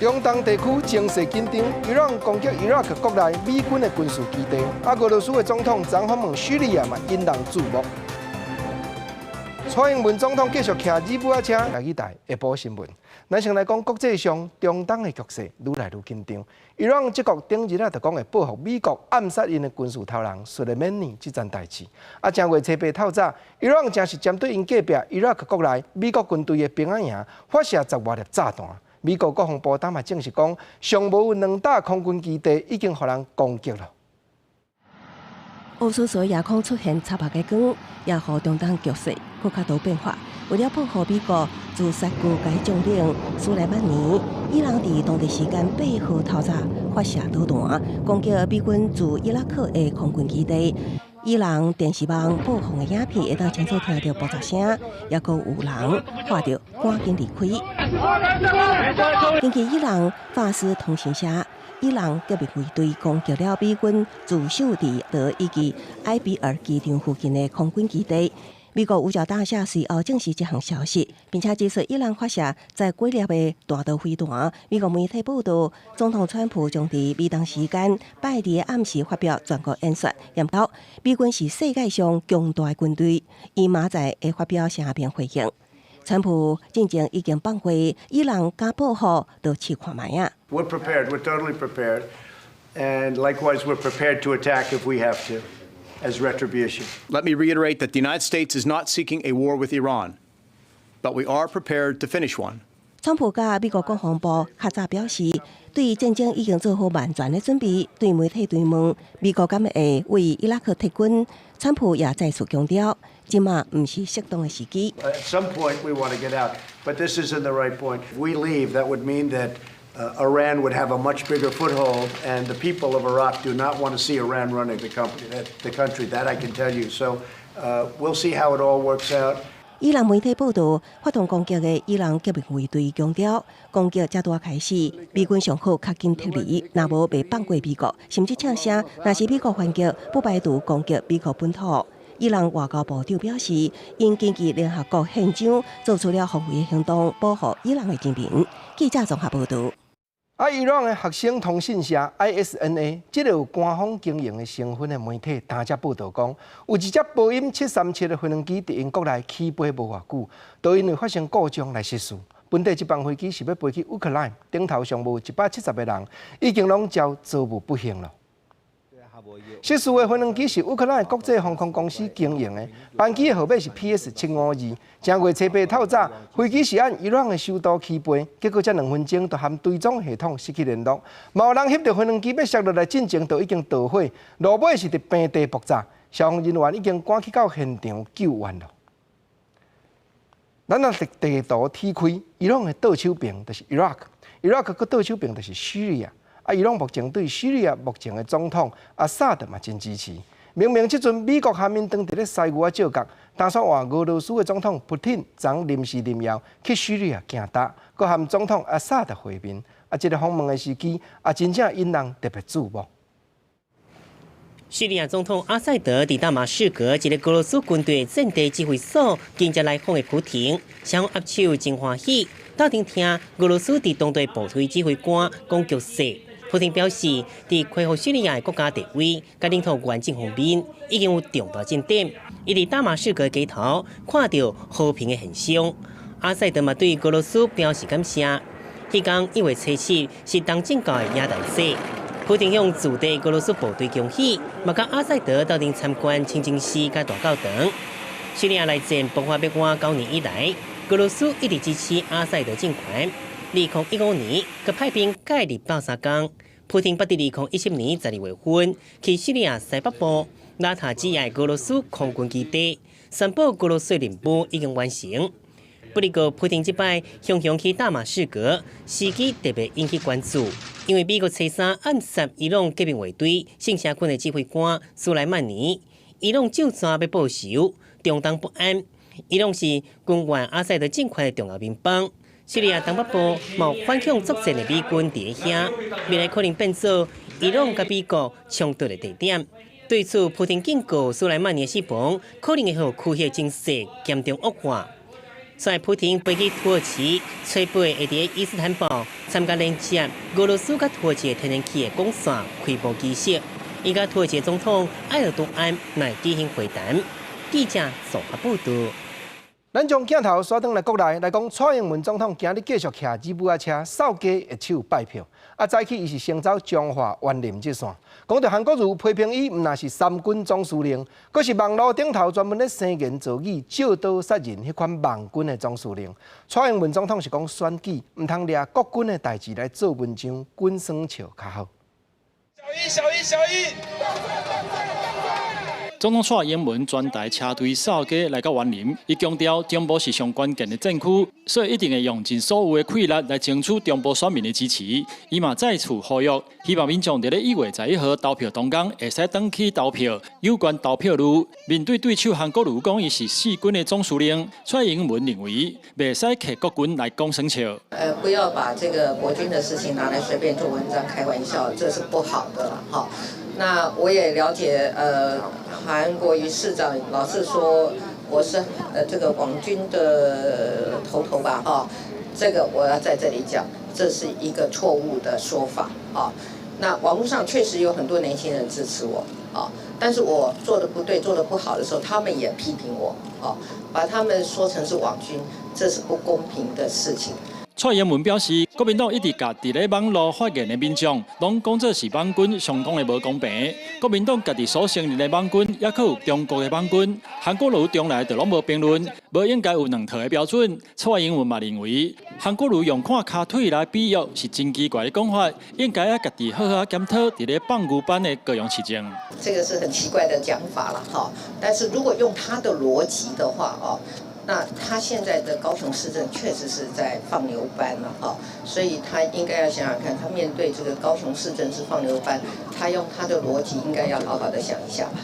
中東地區情勢緊張，伊朗攻擊伊拉克國內美軍的軍事基地，啊，俄羅斯的總統昨訪問敘利亞嘛，引人注目。蔡英文總統繼續騎吉普車來去台下晡新聞。咱先來講國際上中東的局勢愈來愈緊張。伊朗這國頂日啊，就講會報復美國暗殺𪜶的軍事頭人蘇萊曼尼這件代誌。啊，正月初八透早，伊朗正是針對𪜶隔壁伊拉克國內美國軍隊的兵仔營發射十外粒炸彈。美國國防部當嘛證實講，上無有兩大空軍基地已經予人攻擊了。烏蘇蘇夜空出現插目的光，也予中東局勢閣較多變化。為了報復美國誅殺高階將領蘇萊曼尼，伊朗佇當地時間8號透早發射導彈，攻擊美軍駐伊拉克的空軍基地。伊朗電視網播放的影片會當清楚聽著爆炸聲，抑閣有人嚇著趕緊離開。根據伊朗法斯通訊社，伊朗革命衛隊攻擊了美軍駐守佇德以及埃比爾機場附近的空軍基地。美國五角大廈隨後證實這項消息，並且指出伊朗發射十幾粒的彈道飛彈。美國媒體報道，總統川普將佇美東時間拜二暗時發表全國演說，強調美軍是世界上強大的軍隊，伊明仔載會發表聲明回應。川普進前已經放話，伊朗敢報復，就試看覓仔。 We're prepared. We're totally prepared. And likewise, we're prepared to attack if we have to, as retribution. Let me reiterate that the United States is not seeking a war with Iran, but we are prepared to finish one. 川普佮美國國防部較早表示，對戰爭已經做好萬全的準備。對媒體追問美國敢會為伊拉克撤軍，川普也再次強調，這馬毋是適當的時機。 At some point, we want to get out, but this isn't the right point. If we leave, that would mean that Iran would have a much bigger foothold, and the people of Iraq do not want to see Iran running the company, that, the country. That I can tell you. So we'll see how it all works out. 伊朗媒體報道，發動攻擊的伊朗革命衛隊強調，攻擊才拄開始，美軍上好較緊撤離，若無袂放過美國，甚至嗆聲，若是美國反擊，不排除攻擊美國本土。伊朗外交部長表示，𪜶根據聯合國憲章，做出了防衛行動，保護伊朗的人民。記者綜合報道。啊，伊朗的學生通訊社 ISNA，這個有官方經營的成分的媒體，當才報道講，有一隻波音737的飛行機佇𪜶國內起飛無偌久，就因為發生故障來失事。本底這班飛機是欲飛去烏克蘭，頂頭上無170個人，已經攏遭遭遇不幸了。失事的飛行機是烏克蘭國際航空公司經營的，班機的號碼是 PS752。正月初八透早，飛機是按伊朗的首都起飛，結果這2分鐘就和追蹤系統失去聯絡。嘛有人翕著飛行機欲摔落來進前，就已經著火，落尾是佇平地爆炸。消防人員已經趕去到現場救援了。咱若地圖踢開，伊朗的倒手邊就是伊拉克，伊拉克閣倒手邊就是敘利亞。啊，伊朗目前對敘利亞目前的總統阿薩德嘛真支持。明明這陣美國和𪜶當佇咧西牛仔照角，打算換俄羅斯的總統普丁昨臨時臨要去敘利亞行踏，閣和總統阿薩德會面。啊，這個訪問的時機啊，真正引人特別注目。敘利亞總統阿薩德佇大馬士革一个俄羅斯軍隊戰地指揮所迎接來訪的普廷，雙方握手真歡喜，鬥陣聽俄羅斯佇當地部隊指揮官講局勢。普廷表示，佇恢復敘利亞的國家地位、佮領土完整方面，已經有重大進展。伊佇大馬士革街頭看著和平的現象。阿薩德嘛對俄羅斯表示感謝。彼工1月初7是東正教的耶誕節。普丁向駐地俄羅斯部隊恭喜，嘛佮阿薩德鬥陣參觀清真寺佮大教堂。敘利亞內戰爆發欲滿9年以來，俄羅斯一直支持阿薩德政權。2015年，閣派兵介入鬥三工。普丁捌佇2017年12月份去敘利亞西北部拉塔基亞俄羅斯空軍基地，宣布俄羅斯任務已經完成。不過，普丁這擺雄雄去大馬士革，時機特別引起關注，因為美國初三暗殺伊朗革命衛隊聖城軍的指揮官蘇萊曼尼，伊朗就怎欲報仇，中東不安。伊朗是軍援阿薩德政權的重要盟邦。敘利亞東北部嘛有反向作戰的美軍佇遐，未來可能變做伊朗佮美國衝突的地點。對此，普丁警告蘇萊曼尼的死亡可能會予區域情勢嚴重惡化。在普廷飛去土耳其，初八會佇伊斯坦堡參加連接俄羅斯佮土耳其天然氣的管線開幕儀式，伊佮土耳其總統埃爾多安來舉行會談。記者綜合報道。咱將鏡頭轉轉來國內來講，蔡英文總統今日繼續騎吉普車掃街握手拜票。啊，早起伊是先走彰化員林這線，講著韓國瑜批評伊毋但是三軍總司令，閣是網路頂頭專門咧聲言造語、借刀殺人彼款網軍的總司令。蔡英文總統是講選舉毋通掠國軍的代誌來做文章，滾耍笑較好。小英，小英，小英。總統蔡英文全台車隊掃街來到員林，伊強調中部是上關鍵的戰區，所以一定會用盡所有的氣力來爭取中部選民的支持。伊嘛再次呼籲，希望民眾佇咧1月11號投票當天會使轉去投票。有關投票率，面對對手韓國瑜講伊是四軍的總司令，蔡英文認為袂使提國軍來講耍笑。不要把這個國軍的事情拿來隨便做文章、開玩笑，這是不好的啦，哈。那我也了解，韓國瑜市長老是說我是這個網軍的頭頭吧，哈，這個我要在這裡講，這是一個錯誤的說法，啊。那網絡上確實有很多年輕人支持我，啊，但是我做的不對、做的不好的時候，他們也批評我，啊，把他們說成是網軍，這是不公平的事情。蔡英文表示，國民黨一直共佇咧網路發言的民眾，攏講做是網軍，相當的無公平。國民黨家己所承認的網軍，猶閣有中國的網軍，韓國瑜從來就攏無評論，無應該有兩套的標準。蔡英文嘛認為，韓國瑜用看跤腿來比喻是真奇怪的講法，應該愛家己好好檢討佇咧放牛班的高雄市政。這個是很奇怪的講法了，哈。但是如果用他的邏輯的話，哦。那他現在的高雄市政確實是在放牛班了哈，所以他應該要想想看，他面對這個高雄市政是放牛班，他用他的邏輯應該要好好的想一下吧。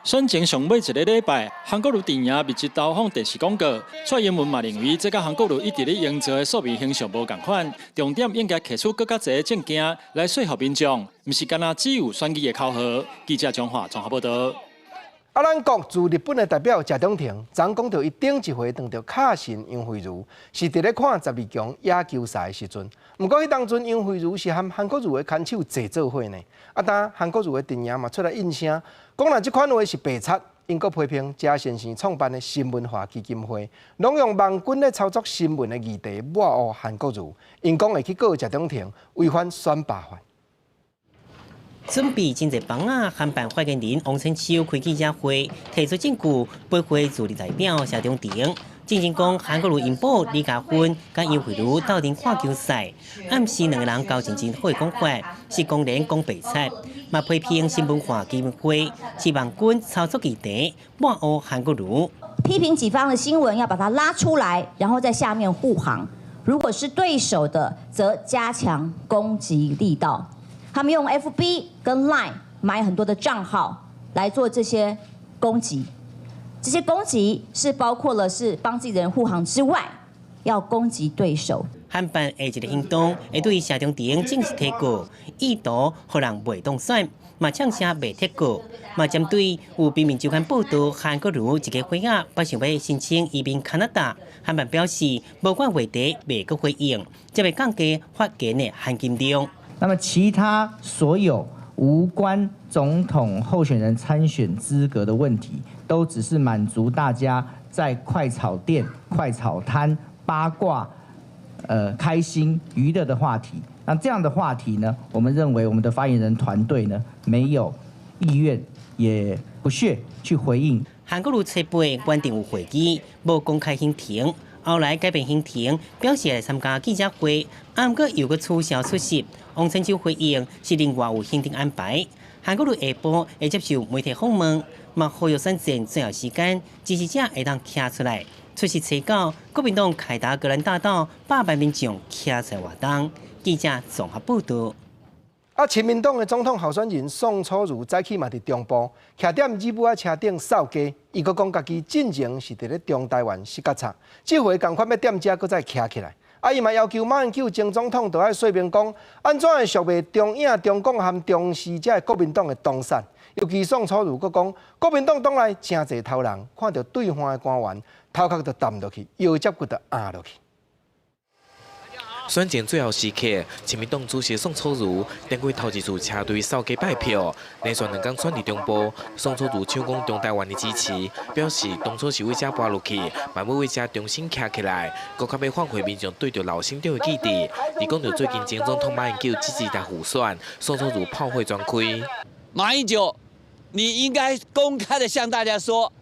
選前上尾一个禮拜，韓國瑜陣營密集投放電視廣告。蔡英文嘛認為，這佮韓國瑜一直咧營造的庶民形象無仝款，重點應該提出閣較濟證件來說服民眾，毋是干焦只有選舉的口號。記者張華綜合報道。啊，咱國駐日本的代表謝長廷，昨講著伊頂一回碰著卡神楊蕙如，是佇咧看十二強野球賽的時陣。毋過彼當陣楊蕙如是和韓國瑜的牽手坐做伙呢。啊，當韓國瑜的陣營嘛出來應聲，講若這款話是白賊，𪜶閣批評謝先生創辦的新文化基金會，攏用網軍咧操作新聞的議題抹黑韓國瑜，𪜶講會去告謝長廷違反選罷法。準備真濟枋仔，韓辦發言人王千秋開記者會，提出證據，駁回駐日代表謝長廷。進前講韓國瑜𪜶某李佳芬佮楊蕙如鬥陣看球賽，暗示兩个人交情真好的講法，是公然講白賊，嘛批評新文化基金會是網軍操作議題，抹黑韓國瑜。批評己方的新聞要把它拉出來，然後在下面護航。如果是對手的，則加強攻擊力道。他們用 FB 跟 Line 買很多的賬號來做這些攻擊，這些攻擊是包括了是幫自己的人護航之外，要攻擊對手。韓辦下一个行動會對謝長廷正式提告，意圖予人袂當選，嘛嗆聲袂撤告，嘛針對有平民週刊報道韓國瑜一家伙仔打算欲申請移民加拿大，韓辦表示無關話題袂閣回應，才會降低發言的含金量。那麼其他所有無關總統候選人參選資格的問題，都只是滿足大家在快炒店、快炒攤八卦、開心娛樂的話題。那這樣的話題呢，我們認為我們的發言人團隊呢，沒有意願，也不屑去回應。韓國瑜初八原定有會議，無公開行程。後來改變行程，表示來參加記者會，毋過又閣取消出席。王千秋回應是另外有行程安排。韓國瑜下晡會接受媒體訪問，嘛呼籲選戰最後時間，支持者會當徛出來出席初九，國民黨開達高蘭大道百萬民眾徛出來活動。記者綜合報道。啊，親民黨的總統候選人宋楚瑜早起嘛佇中部，徛踮吉普仔車頂掃街，伊閣講家己進前是佇咧中台灣矽卡插，這回仝款欲踮遮閣再徛起來。啊，伊嘛要求馬英九前總統著愛說明講，按怎會俗賣中影、中廣和中視這个國民黨的黨產。尤其宋楚瑜閣講，國民黨黨內誠濟頭人，看著對岸的官員，頭殼就澹落去，腰脊骨就壓落去。選戰最後時刻，親民黨主席宋楚瑜頂過頭一次車隊掃街拜票，連續兩工選佇中部。宋楚瑜搶講中台灣的支持，表示當初是為遮跋落去，嘛欲為遮重新徛起來，閣較欲挽回民眾對著老省長的記憶。而講著最近前總統馬英九支持台輔選，宋楚瑜炮火全開。馬英九，你應該公開的向大家說，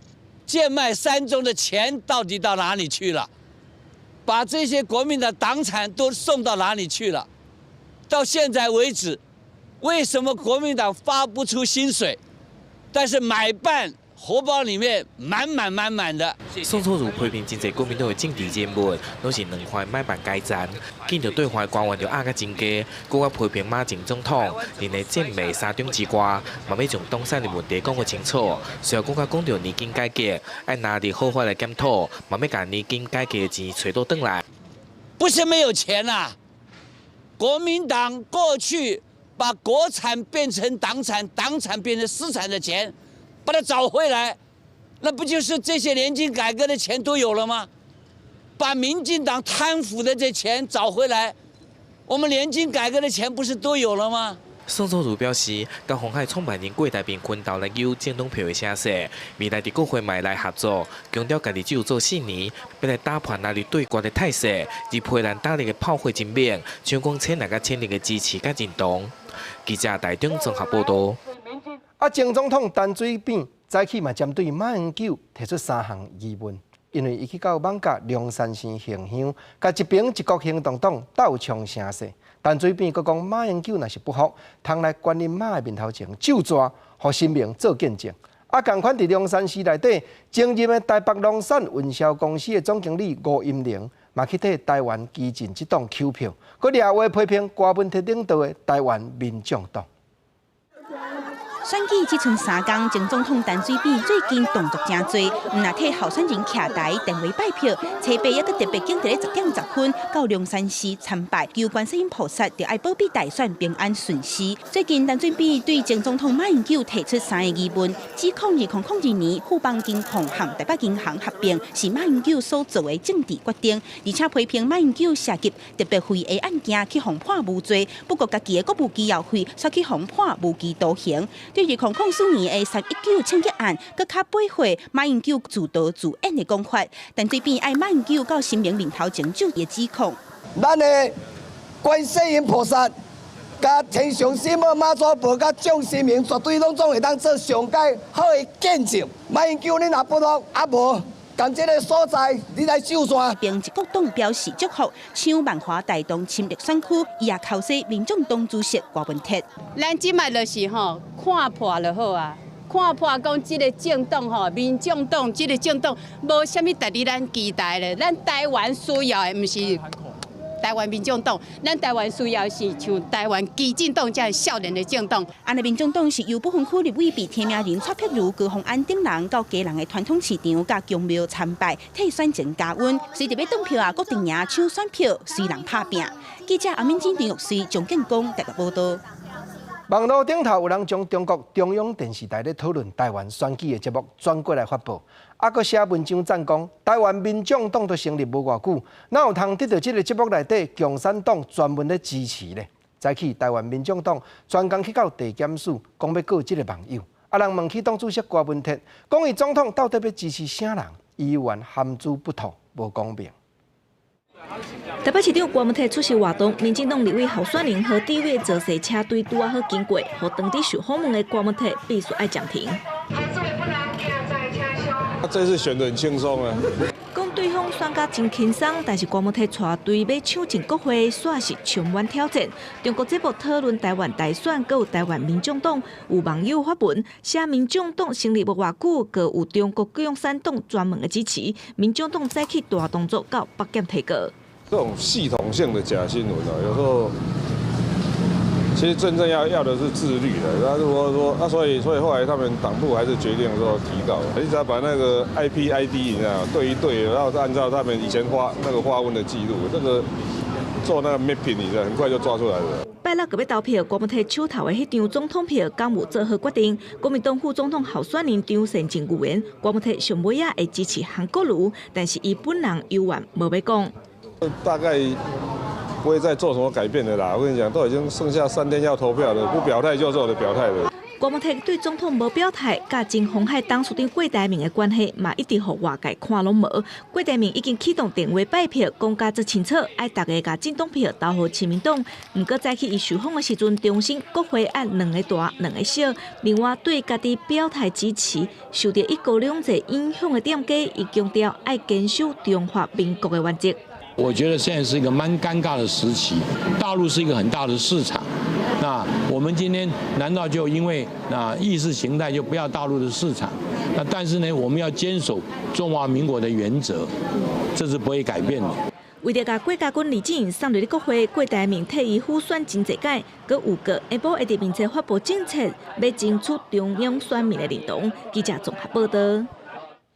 賤賣三中的錢到底到哪裡去了？把這些國民的黨產都送到哪裡去了？到現在為止，為什麼國民黨發不出薪水，但是買辦荷包裡面滿滿滿滿的？宋楚瑜批評真濟國民黨的政治人物，攏是兩岸買辦階層，見著對岸官員就壓甲真低，閣較批評馬前總統，認為賤賣三中之外，嘛欲將黨產的問題講個清楚。隨後閣較講著年金改革，愛拿佇好法來檢討，嘛欲共年金改革的錢揣倒轉來。不是沒有錢啊！國民黨過去把國產變成黨產，黨產變成私產的錢，把它找回來，那不就是這些年金改革的錢都有了嗎？把民進黨貪腐的這錢找回來，我們年金改革的錢不是都有了嗎？宋楚瑜表示，佮鴻海創辦人郭台銘分頭來搝政黨票的聲勢，未來佇國會嘛會來合作，強調家己只有做4年，欲來打破藍綠對決的態勢，而批藍打力的炮火真猛，搶講淺藍佮淺綠的支持佮認同。記者台中綜合報導。啊，前總統陳水扁早起嘛針對馬英九提出三項疑問，因為伊去到艋舺龍山寺行香，共一爿一國行動黨鬥衝聲勢。陳水扁閣講馬英九若是不服，通來觀音媽的面頭前咒逝，予神明做見證。啊，仝款佇龍山寺內底，前任的台北龍山運銷公司的總經理吳音寧，嘛去替台灣基進這黨搝票，閣掠話批評郭文鐵領導的台灣民眾黨。選舉只賰3工，前總統陳水扁最近動作誠濟，毋但替候選人徛台電話拜票，初八猶閣特別揀佇咧10點10分到龍山寺參拜，求觀世音菩薩，著愛保庇大選平安順遂。最近陳水扁對前總統馬英九提出三个疑問，指控2002年富邦金控和台北銀行合併是馬英九所做的政治決定，而且批評馬英九涉及特別費的案件去予判無罪，不過家己的國務機要費卻去予判無期徒刑。對2004年的319槍擊案，閣較背會馬英九自導自演的講法，陳水扁愛馬英九到神明面頭前就伊的指控。咱的觀世音菩薩、佮天上聖母媽祖婆、佮眾神明，絕對攏總會當做上蓋好的見證。馬英九，你若不服，啊無，佇這个所在，你來咒逝。並一國黨表示祝福，搶萬華大同深綠選區，伊也剾洗民眾黨主席郭文鐵。咱這擺就是吼看破就好啊，看破講這个政黨吼，民眾黨這个政黨無啥物值得咱期待咧。咱台灣需要的毋是台灣民眾黨，咱台灣需要的是像台灣基進黨這樣少年的政黨。按呢民眾黨是由不分區立委被提名人蔡碧如、高虹安等人到基隆的傳統市場佮宮廟參拜，替選情加溫。隨著欲轉票啊，閣陣營搶選票，隨人拍拚。記者阿敏晶、陳玉穗、張建功台北報導。網路頂頭有人將中國中央電視台咧討論台灣選舉的節目轉過來發布，啊，閣寫文章讚講台灣民眾黨都成立無偌久，哪有通得著這个節目內底共產黨專門咧支持咧？早起台灣民眾黨專工去到地檢署，講欲告這个網友，啊，人問起黨主席郭文鐵，講伊總統到底欲支持啥人？伊猶原含珠不吐，無講明。台北市長郭文鐵出席活動，民進黨立委候選人何志偉造勢車隊拄仔好經過，予當地受訪問的郭文鐵必須愛暫停。他這次選得很輕鬆啊！講對方選甲真輕鬆，但是郭文鐵帶隊欲搶進國會，煞是充滿挑戰。中國節目討論台灣大選，閣有台灣民眾黨有網友發文，寫民眾黨成立無偌久，閣有中國共產黨專門的支持，民眾黨再起大動作到北檢提告。這種系統性的假新聞啊，有時候其實真正要的是自律的。那如果說，那所以後來他們黨部還是決定說提告，你只要把那個 IP ID 你知道對一對，然後按照他們以前發那個發問的記錄，這個做那個 mapping，你知道很快就抓出來了。拜六閣欲投票，郭文悌手頭的彼張總統票，敢有做好決定？國民黨副總統候選人張善政預言，郭文悌上尾仔會支持韓國瑜，但是伊本人猶原無欲講。大概不會再做什麼改變的啦。我跟你講，都已經剩下3天要投票了，不表態就是我的表態了。郭文悌對總統無表態，佮前鴻海董事長郭台銘的關係嘛，一直予外界看攏無。郭台銘已經啟動電話拜票，講甲足清楚，愛逐家共政黨票投予親民黨。毋過早起伊受訪的時陣，重申國會愛兩个大兩个小。另外對家己表態支持，受著一國兩制影響的店家，伊強調愛堅守中華民國的原則。我覺得現在是一個蠻尷尬的時期，大陸是一個很大的市場。那我們今天難道就因為那意識形態就不要大陸的市場？那但是呢，我們要堅守中華民國的原則，這是不會改變的。為著共郭家軍李進送入國會，郭台銘替伊輔選真濟擺，閣有個下晡會佇面前發布政策，欲爭取中央選民的認同。記者綜合報道。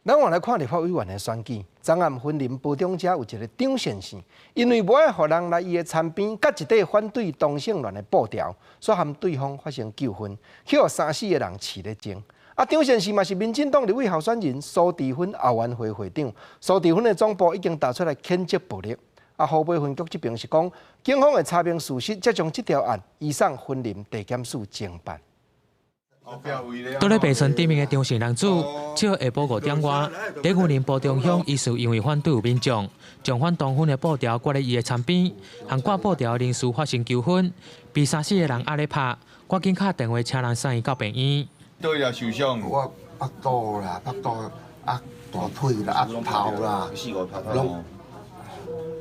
咱換來看立法委員的選舉，昨暗雲林埔中遮有一个張先生，因為無愛予人來伊的田邊，佮一塊反對同性戀的布條，煞和對方發生糾紛，去予三四个人飼咧爭。啊，張先生嘛是民進黨立委候選人蘇治芬後援會會長，蘇治芬的總部已經提出來譴責暴力。啊，湖北分局這邊是講，警方會查明事實，才將這條案移送雲林地檢署偵辦。倒咧白村頂面的張姓男子，七號下晡5點外，佇雲林埔中鄉，疑似因為反對有民眾將反同婚的布條掛佇伊的田邊，和掛布條的人士發生糾紛，被三四个人壓咧拍，趕緊敲電話請人送伊到病院。佗位受傷？我腹肚啦，腹肚啊，大腿啦，啊頭啦，攏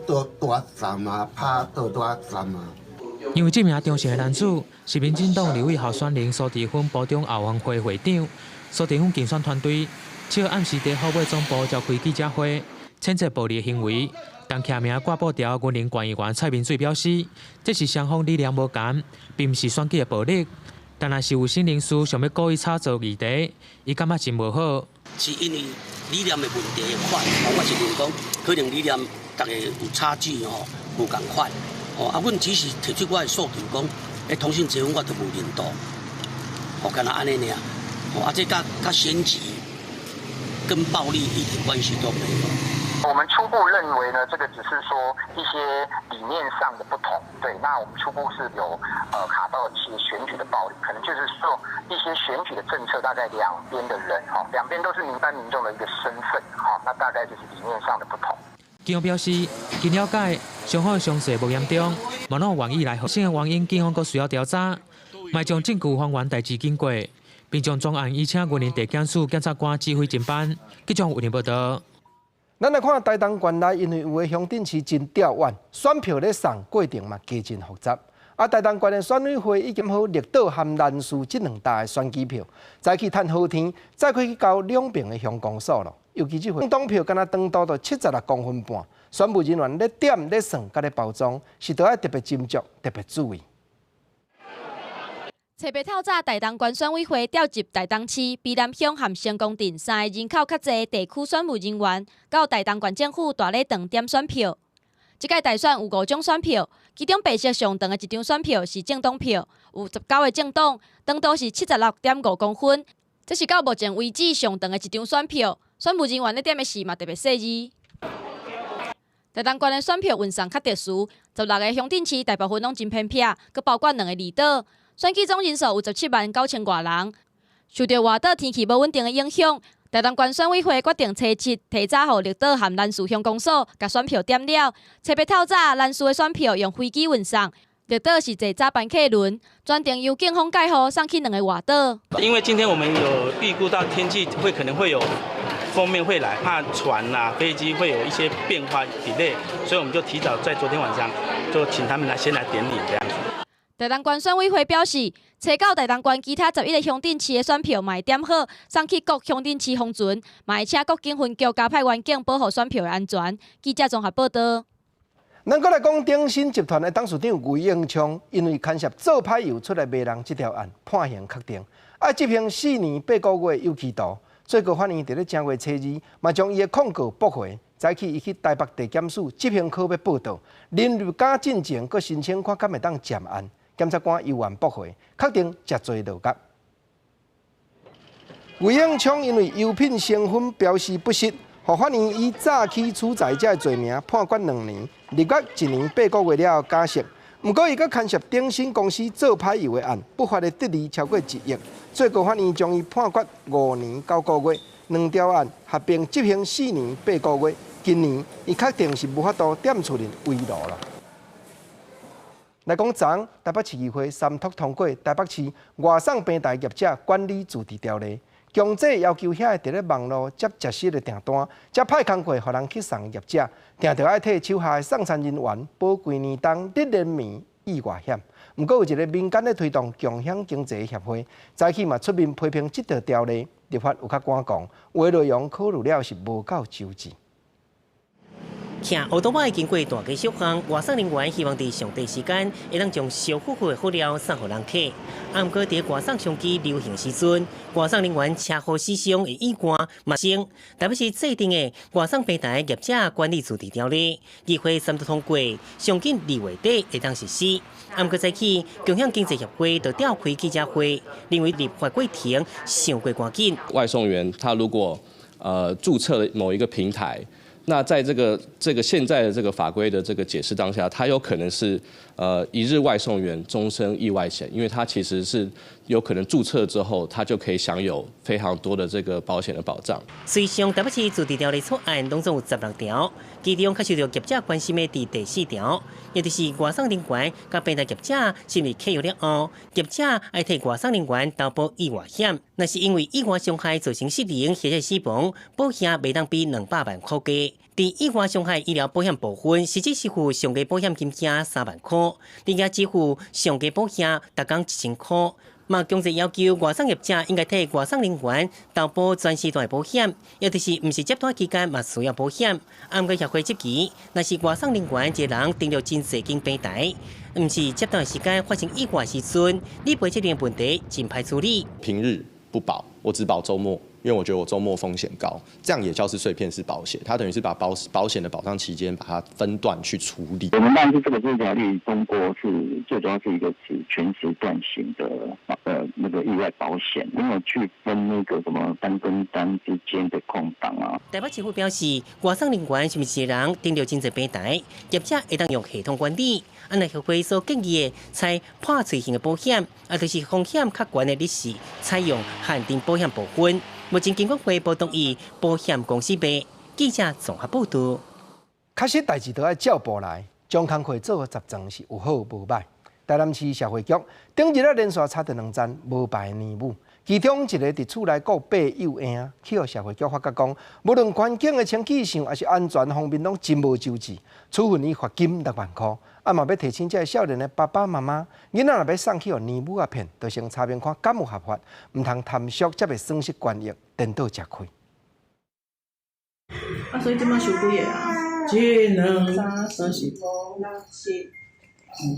倒倒啊站啊，拍倒倒啊站啊。因為這名張姓的男子是民進黨立委候選人蘇治芬埔中後援會會長，蘇治芬競選團隊七號暗時佇虎尾總部召開記者會，譴責暴力行為。但徛名掛布條雲林縣議員蔡明水表示，這是雙方理念無仝，並毋是選舉的暴力。但若是有心人士想欲故意炒作議題，伊感覺真無好。是因為理念的問題的款，我是認為講，可能理念逐家有差距吼，無仝款。哦，啊，阮只是提出我的訴求，講，同性結婚我都無認同，哦，干焦按呢爾，哦，啊，這佮選舉跟暴力一點關係都沒有。我們初步認為呢，這個只是說一些理念上的不同，對。那我們初步是有卡到一些選舉的暴力，可能就是說一些選舉的政策，大概兩邊的人，哈，兩邊都是一般民眾的一個身份，哈，那大概就是理念上的不同。警方表示，經了解，雙方傷勢無嚴重，嘛攏願意來和商的原因，警方閣需要調查，嘛將證據還原代誌經過，並將專案移請雲林地檢署檢察官指揮偵辦。記者雲林報道。咱來看台東縣內，因為有的鄉鎮市真吊遠，選票咧送過程嘛加真複雜。啊，台東縣的選委會已經好綠島和蘭嶼這兩搭的選舉票，早起趁好天，載開去交兩爿的鄉公所囉。尤其這回黨票敢若長度都76公分半，選務人員咧點咧算，佮咧包裝，是著愛特別斟酌、特別注意。初八透早，台東縣選委會調集台東市、卑南鄉和成功鎮三个人口較濟地區選務人員，到台東縣政府大禮堂點選票。這屆大選有五種選票，其中白色上長的一張選票是政黨票，有19個政黨，長度是76.5公分。這是到目前為止上長的一張選票。選務人員咧點的時嘛特別細膩。台東縣的選票運送較特殊，16個鄉鎮市大部分攏真偏僻，閣包括兩个離島。選舉總人數有17萬9千外人。受著外島天氣無穩定的影響，台東縣選委會決定初七提早予綠島和蘭嶼鄉公所共選票點了。初八透早，蘭嶼的選票用飛機運送，綠島是坐早班客輪，專程由警方蓋護送去兩个外島。因為今天我們有預估到天氣會可能會有鋒面會來，怕船啊飛機會有一些變化 delay，所以我們就提早在昨天晚上就請他們來先來點領這樣子。台東縣選委會表示，初九台東縣其他11個鄉鎮市的選票嘛會點好，送去各鄉鎮市封存，嘛會請國境分局加派員警保護選票的安全。記者綜合報道。咱閣來講，鼎新集團的董事長魏應充，因為牽涉做歹油出來罵人這條案判刑確定，愛執行4年8個月有期徒。最高法院佇咧正月初二，嘛將伊的控告駁回。早起伊去台北地檢署執行科欲報到，臨入監進前，閣申請看敢會當暫案。檢察官猶原駁回，確定食罪落獄。魏永昌因為油品成分標示不實，予法院以詐欺取財這个罪名判決2年，入獄1年8個月了後假釋。毋過，伊閣牽涉鼎新公司做歹油的案，不法的得利超過1億，最高法院將伊判決5年9個月，兩條案合併執行4年8個月。今年伊確定是無法度踮厝裡圍爐啦。來講，昨台北市議會三讀通過《台北市外送平台業者管理自治條例》，強制要求遐个佇咧網路接食食的訂單，接派工課予人去送業者，定著愛替手下的送餐人員保規年冬日連綿意外險。毋過有一个民間咧推動共享經濟協會，早起嘛出面批評這條條例立法有較趕狂，有的內容考慮了是無夠周至。騎烏多擺經過大街小巷，外送人員希望佇上短時間會當將燒呼呼的輔料送予人客。啊，毋過佇外送商機流行時陣，外送人員車禍死傷的意外嘛生。台北市制定的外送平台業者管理自治條例，議會三讀通過，上緊2月底會當實施。啊，毋過早起共享經濟協會就召開記者會，認為立法過程傷過趕緊。外送員他如果註冊了某一個平台，那在這個現在的這個法規的這個解釋當下，他有可能是一日外送員終身意外險，因為他其實是有可能註冊之後，他就可以享有非常多的這個保險的保障。隨上台北市自治條例草案攏總有16條，其中較受到業者關心的佇第四條，也就是外送人員佮平台業者簽立契約了後，業者愛替外送人員投保意外險，若是因為意外傷害造成失能或者死亡，保額袂當比200萬箍低。佇意外傷害醫療保險部分，實際支付上低保險金額3萬箍，另外支付上低保額逐工1000箍。嘛，強制要求外送業者應該替外送人員投保全時段保險，也就是毋是接單期間嘛需要保險。啊，毋過協會質疑，若是外送人員一個人登錄真濟間平台，毋是接單時間發生意外時陣，理賠這個問題真歹處理。平日不保，我只保週末。因為我覺得我週末風險高，這樣也叫是碎片式保險，它等於是把保險的保障期間把它分段去處理。我們當時這個條例通過是最主要是一個指全時段型的那個意外保險，沒有去分那個什麼單跟單之間的空檔啊。台北市府表示，外送人員是毋是一人登錄真濟平台，業者會當用系統管理。按協會所建議的採破碎型的保險，啊，就是風險較懸的日時，採用限定保險部分。目前金管會無同意保險公司賣。記者綜合報導。確實代誌都愛照步來，將工課做十全是有好無歹。台南市社會局頂日仔連續查著兩站無牌奶母，其中一个佇厝內顧八幼嬰，去予社會局發覺講，無論環境的清潔上，抑是安全方面，攏真無周至，處分伊罰金6萬箍。啊嘛欲提醒這个少年的爸爸媽媽，囡仔若欲送去予奶母仔騙，就先查明看敢有合法，毋通貪惜才袂損失權益，顛倒食虧。啊，所以這擺收幾个啊？一、兩、三、四、五、六、七。嗯，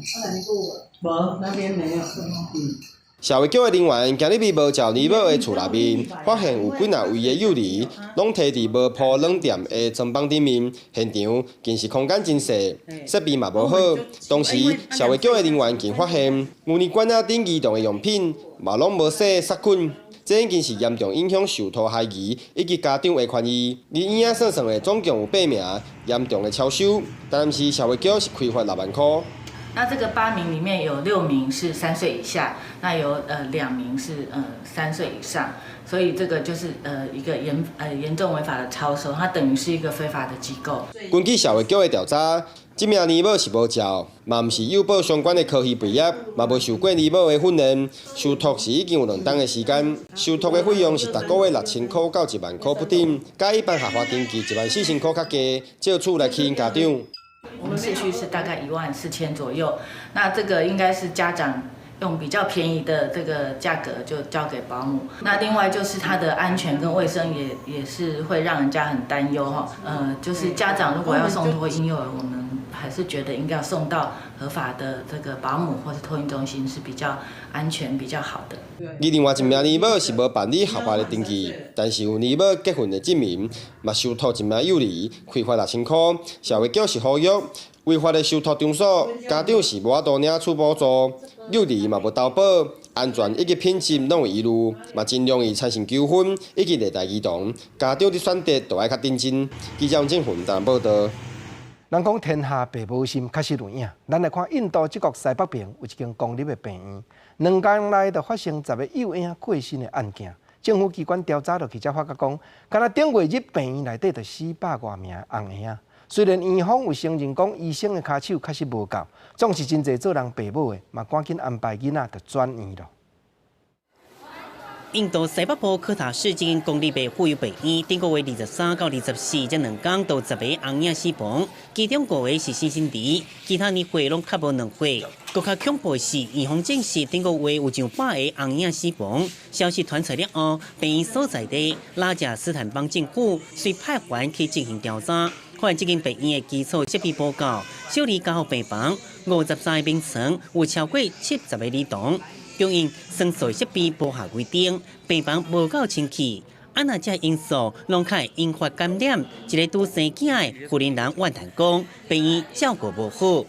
無，那邊沒有。嗯。社會局的人員今日佇無照奶母的厝內面，發現有幾若位的幼兒，攏提佇無鋪軟墊的床板頂面，現場其實空間真細，設備嘛無好。同時，社會局的人員更發現，牛奶罐仔頂兒童的用品嘛攏無洗殺菌，這已經是嚴重影響受託孩兒以及家長的權益。而嬰仔算算的總共有八名嚴重的超收，台南市社會局是開罰6萬箍。那這個八名裡面有6名是3歲以下，那有2名是3歲以上，所以這個就是一個嚴重違法的超收，它等於是一個非法的機構。根據社會局的調查，這名奶母是無照，嘛毋是幼保相關的科系畢業，嘛無受過奶母的訓練，受託是已經有2冬的時間，受託的費用是逐個月6000箍到1萬箍不等，較一般合法登記1萬4千箍較低，借此來吸引家長。我們市區是大概1萬4千左右，那這個應該是家長用比較便宜的這個價格就交給保姆。那另外就是它的安全跟衛生也是會讓人家很擔憂哈。就是家長如果要送託嬰幼兒，我們還是覺得應該要送到合法的這個保姆或是托嬰中心是比較安全、比較好的。而另外一名奶母是無辦理合法的登記，但是有奶母結婚的證明，嘛受託一名幼兒，開罰6000箍。社會局是呼籲，違法的受託場所，家長是無法度領取補助，幼兒嘛無投保，安全以及品質攏有疑慮，嘛真容易產生糾紛以及虐待兒童。家長佇選擇都愛較認真。記者王振雲台南報導。人講天下爸母心，確實有影。咱來看印度這國西北邊有一間公立的病院，2工內就發生10個幼嬰過身的案件。政府機關調查落去，才發覺講，敢若頂月入病院內底就400外名紅嬰。雖然院方有承認講醫生的跤手確實無夠，總是真濟做人爸母的嘛，趕緊安排囡仔就轉院咯。印度西北部科塔市這間公立的婦幼病院，頂個月23到24這2工都十個紅嬰死亡，其中五個是新生兒，其他年歲攏較無2歲。閣較恐怖的是，院方證實頂個月有上百個紅嬰死亡。消息傳出了後，病院所在地拉賈斯坦邦政府遂派員去進行調查。發現這間病院的基礎設備無夠，小兒加護病房53個病床有超過70個兒童，供應酸素設備無合規定，病房無夠清氣，啊若這因素攏較會引發感染。一个拄生囝的婦人人怨嘆講，病院照顧無好。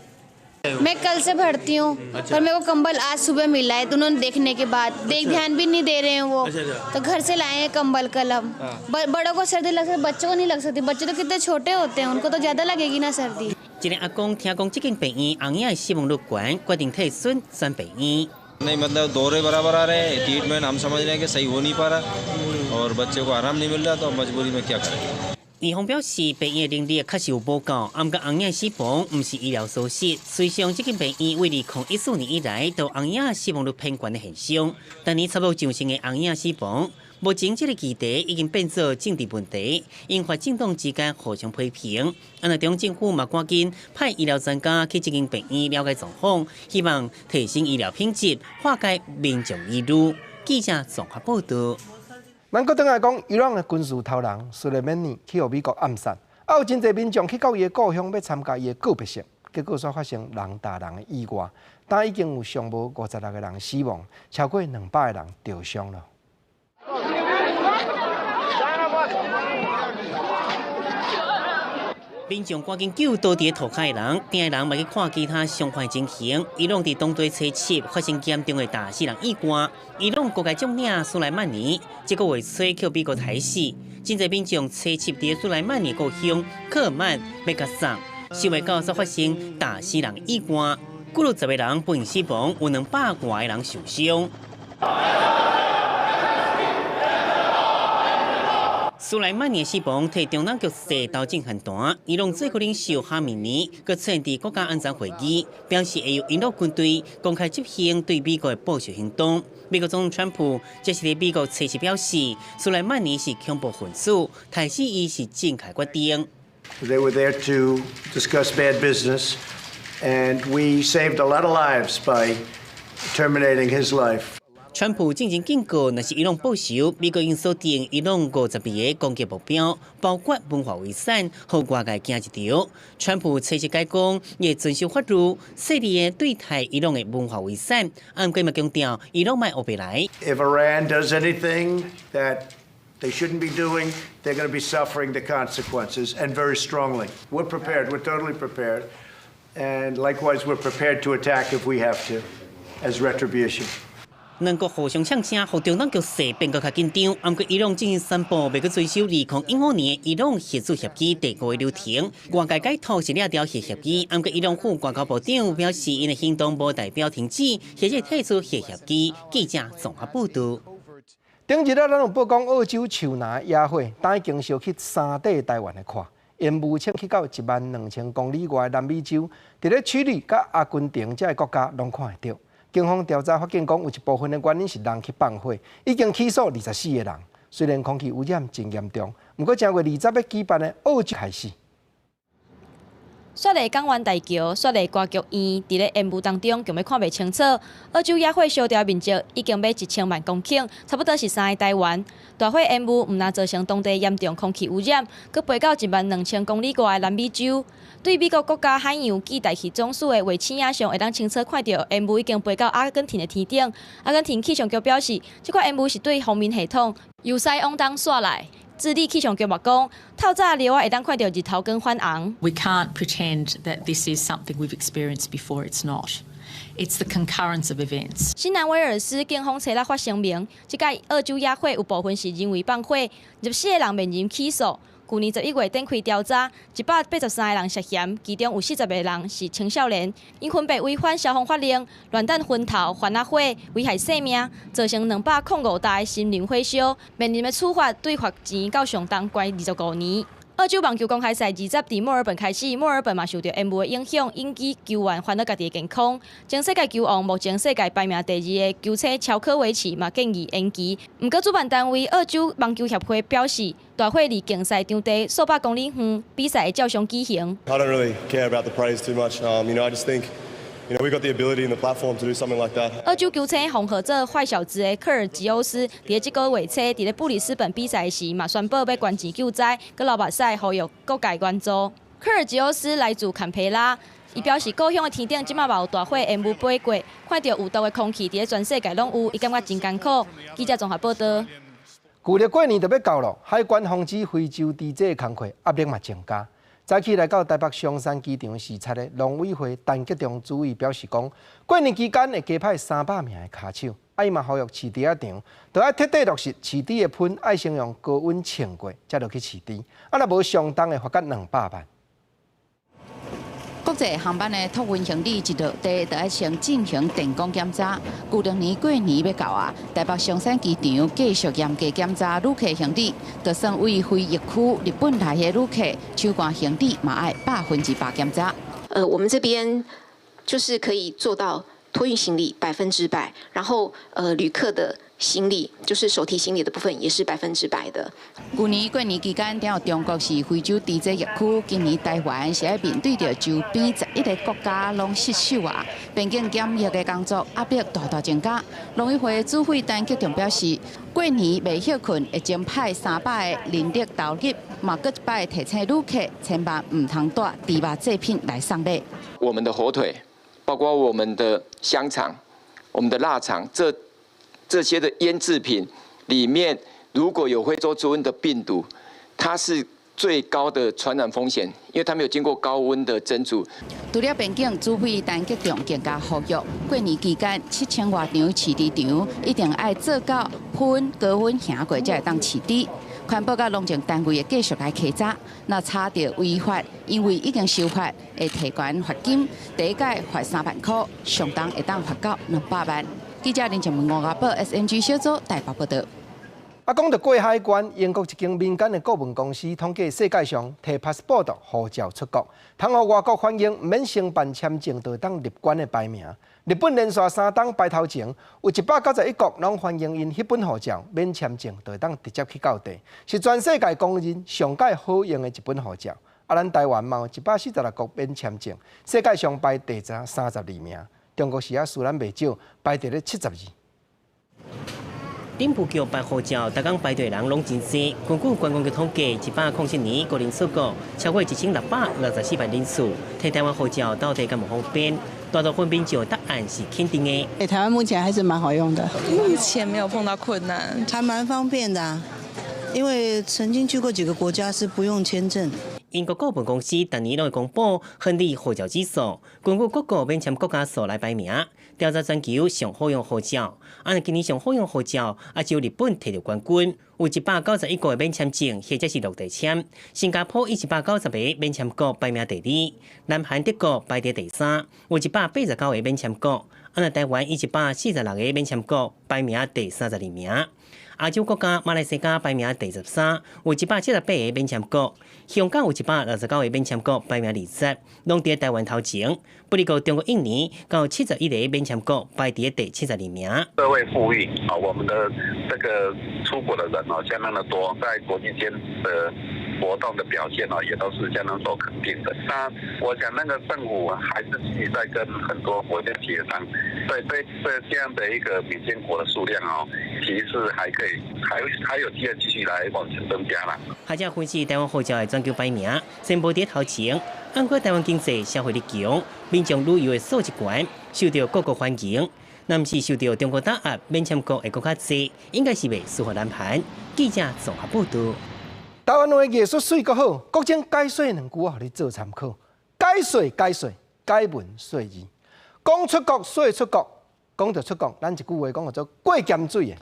मैं कल से भर्ती हूँ पर मेरे को कंबल आज सुबह मिला है, तो उन्होंने देखने के बाद देख ध्यान भी नहीं दे रहे हैं वो। तो घर से लाए हैं कंबल कल हम। बड़ों को सर्दी लग सकती, बच्चों को नहीं लग सकती। बच्चे तो कितने छोटे होते हैं, उनको तो ज़्यादा लगेगी ना सर्दी। 一个阿公聽講這間病院紅嬰死亡率懸，決定替孫轉病院。 नहीं, मतलब दौरे बराबर आ रहे हैं। ट्रीटमेंट हम समझ रहे हैं कि सही हो नहीं पा रहा और बच्चे को आराम नहीं मिल रहा, तो मजबूरी में क्या करें？院方表示，病院能力確實有無夠，毋過紅嬰死亡毋是醫療疏失。事實上，這間病院為2014年以來，都紅嬰死亡率偏懸的現象。逐年差不多上升的紅嬰死亡，目前這个議題已經變做政治問題，引發政黨之間互相批評。啊，那中政府嘛趕緊派醫療專家去這間病院了解狀況，希望提升醫療品質，化解民眾疑慮。記者綜合報導。咱閣轉來講，伊朗的軍事頭人蘇萊曼尼去予美國暗殺，啊有真濟民眾去到伊的故鄉欲參加伊的告別式，結果煞發生人踏人的意外，但已經有上無56個人死亡，超過200個人著傷了。民眾趕緊救倒佇塗跤的人，驚的人嘛去看其他傷患情形。伊朗佇當地初七發生嚴重的踏死人意外。伊朗國家將領蘇萊曼尼這個月初予美國刣死，真濟民眾初七佇蘇萊曼尼故鄉克爾曼欲共送，想袂到煞發生踏死人意外，幾落十个人不幸死亡，有200外个人受傷。蘇萊曼尼死亡，替中東局勢投進寒單。伊朗最高領袖哈米尼閣出現佇國家安全會議，表示會由伊朗軍隊公開執行對美國的報復行動。美國總統川普這是佇美國初七表示，蘇萊曼尼是恐怖分子，刣死伊是正確決定。 They were there to discuss bad business, and we saved a lot of lives by terminating his life. 川普進前警告，若是伊朗報仇，美國應鎖定伊朗52个攻擊目標，包括文化遺產，予外界驚一跳。川普初七解講，會遵守法律，細膩的對待伊朗的文化遺產。毋過嘛強調，伊朗莫烏白來。 If Iran does anything that they shouldn't be doing, they're going to be suffering the consequences, and very strongly. We're prepared. We're totally prepared. And likewise, we're prepared to attack if we have to, as retribution. 兩國互相嗆聲，予中東局勢變閣較緊張。毋過伊朗進行宣布，欲閣遵守2015年伊朗核子協議第五个流程，外界解讀是掠著核協議。毋過伊朗副外交部長表示，𪜶的行動無代表停止，或者退出核協議。記者綜合報導。頂日啊，咱有報講澳洲樹林野火，今已經燒去三塊台灣的塊，煙霧衝去到1萬2千公里外的南美洲，佇咧智利佮阿根廷這个國家攏看會著。警方調查發現，講有一部分的原因是人去放火，已經起訴24個人。雖然空氣污染真嚴重，毋過正月20欲舉辦的澳洲開始。雪梨港灣大橋、雪梨歌劇院，佇咧煙霧當中，強欲看袂清楚。澳洲野火燒掉面積已經欲1000萬公頃，差不多是三個台灣。大火煙霧毋但造成當地嚴重空氣污染，閣飛到1萬2千公里外的南美洲。對美國國家海洋暨大氣總署的衛星影像，會當清楚看著煙霧已經飛到阿根廷的天頂。阿根廷氣象局表示，這款煙霧是對鋒面系統由西往東紲來。智利氣象局嘛講，透早樓仔會當看著日頭光反紅。 We can't pretend that this is something we've experienced before. It's not. It's the concurrence of events. 新南威爾斯警方初六發聲明，這擺澳洲野火有部分是人為放火，24個人面臨起訴。去年11月展開調查，183個人涉嫌，其中有40個人是青少年，𪜶分別違反消防法令、亂彈薰頭、番仔火，危害生命，造成205擔的森林火燒，面臨的處罰對罰錢到上重關25年。澳洲網球公開賽20佇墨爾本開始，墨爾本嘛受著煙霧的影響，引起球員煩惱家己的健康。前世界球王、目前世界排名第二的球星喬科維奇嘛建議延期。毋過主辦單位澳洲網球協會表示，大火離競賽場地數百公里遠，比賽會照常舉行。 I don't really care about the praise too much. I just think we got the ability and the platform to do something like that. 澳洲球星封號做壞小子的科爾吉歐斯，佇這個月初佇咧布里斯本比賽時，嘛宣布欲捐錢救災，閣流目屎呼籲各界援助。科爾吉歐斯來自坎培拉，伊表示故鄉的天頂這馬嘛有大火煙霧飛過，看著有毒的空氣佇咧全世界攏有，伊感覺真艱苦。記者綜合報導。舊曆過年就欲到囉，海關防止非洲豬隻的工課壓力嘛增加。早起來到台北松山機場視察的農委會陳吉仲主委表示講，過年期間會加派300名的跤手，啊伊嘛呼籲飼豬仔場，著愛徹底落實飼豬的噴愛先用高溫穿過，才落去飼豬，啊若無上重會罰到200萬。國際航班的託運行李一落地，就愛先進行電光檢查。舊曆年過年欲到啊，台北松山機場繼續嚴格檢查旅客行李，就算對非疫區日本來的旅客，手攜行李嘛愛100%檢查。我們這邊就是可以做到托運行李100%，然後旅客的行李就是手提行李的部分也是100%的。舊年過年期間，聽中國是非洲豬隻疫區，今年台灣是愛面對著周邊11個國家攏失守啊，邊境檢疫的工作壓力大大增加。農委會主委陳吉仲表示，過年袂歇睏，會增派300個人力投入，嘛閣一擺提醒旅客千萬毋通帶豬肉製品來送禮。我們的火腿，包括我們的香腸、我們的臘腸，這些的醃製品裡面，如果有非洲豬瘟的病毒，它是最高的傳染風險，因為它沒有經過高溫的蒸煮。除了邊境，主委陳吉仲更加呼籲，過年期間7000外場飼豬場一定愛做到噴高溫行過才會當飼豬。環保佮農政單位會繼續來稽查，若查著違法，因為已經修法，會提懸罰金，第一擺罰3萬箍，上重會當罰到200萬。記者林靜文、吳家寶 SNG 小組台北報導。啊，講著過海關，英國一間民間的顧問公司統計世界上提 passport 護照出國，通予外國歡迎，毋免先辦簽證就會當入關的排名。日本連續3冬排頭前，有191國攏歡迎𪜶彼本護照，免簽證就會當直接去到地，是全世界公認上蓋好用的一本護照。啊，咱台灣嘛有146國免簽證，世界上排第32名。中國是猶輸咱袂少，排佇咧72。頂部局辦護照，逐工排隊人攏真濟。根據觀光局統計，107年個人出國超過1664萬人次，提台灣護照到底敢有方便？大部分民眾答案是肯定的。台灣目前還是蠻好用的，目前沒有碰到困難，還蠻方便的。因為曾經去過幾個國家是不用簽證。英國顧問公司逐年攏會公布亨利護照指數，根據各國免簽國家數來排名，調查全球上好用護照。啊，今年上好用護照，啊，只有日本提著冠軍，有191國免簽證或者是落地簽。新加坡以190個免簽國排名第二，南韓、德國排佇第三，有189個免簽國。啊，若台灣以146個免簽國排名第32名。亞洲國家馬來西亞排名第13，有178個免簽國；香港有169個免簽國，排名20，攏佇台灣頭前。不過中國、印尼有71個免簽國，排佇第72名。社會富裕啊，我們的這個出國的人哦，相當的多，在國際間的活動的表現哦，也都是相當受肯定的。那我想，那個政府還是繼續在跟很多國家協商，對對這這樣的一個免簽國的數量哦，其實還可以，還有機會繼續來往前增加啦。學者分析台灣護照的全球排名，先無佇頭前，毋過台灣經濟消費力強，民眾旅遊的素質懸，受著各國歡迎。若毋是受著中國打壓，免簽國會閣較濟，應該是袂輸予南韓。記者綜合報導。台灣話藝術媠閣好，國政解說兩句我予你做參考。解說解說，解文說字，講出國說出國，講著出國，咱一句話講叫做過鹹水的。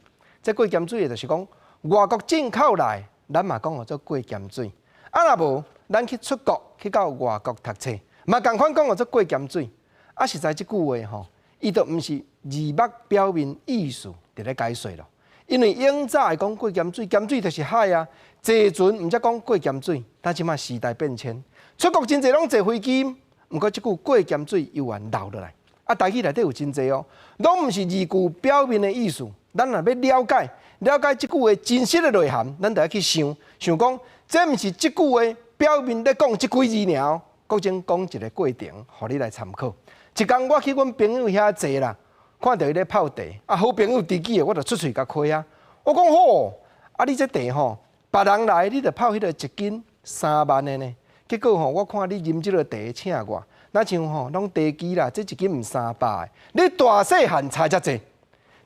這過鹹水的，就是講外國進口來，咱嘛講叫做過鹹水。啊，若無，咱去出國去到外國讀冊，嘛仝款講叫做過鹹水。啊，實在這句話吼，伊就毋是字幕表面意思佇咧解說咯。因為永早會講過鹹水，鹹水就是海啊。坐船毋則講過鹹水，但這馬時代變遷，出國真濟攏坐飛機，毋過這句過鹹水猶原留落來。啊，台語內底有真濟哦，攏毋是字句表面的意思。咱若欲了解了解這句話真實的內涵，咱就愛去想想講，這毋是這句話表面咧講這幾字爾。國政講一個過程，予你來參考。一工我去阮朋友遐坐啦，看著伊咧泡茶，啊，好朋友知己的，我就出喙共開啊。我講好，啊，你這茶吼，別人來你就泡彼个一斤3萬的呢。結果吼，我看你啉這个茶請我，若像吼攏茶機啦，這一斤毋300的，你大細漢差遮濟。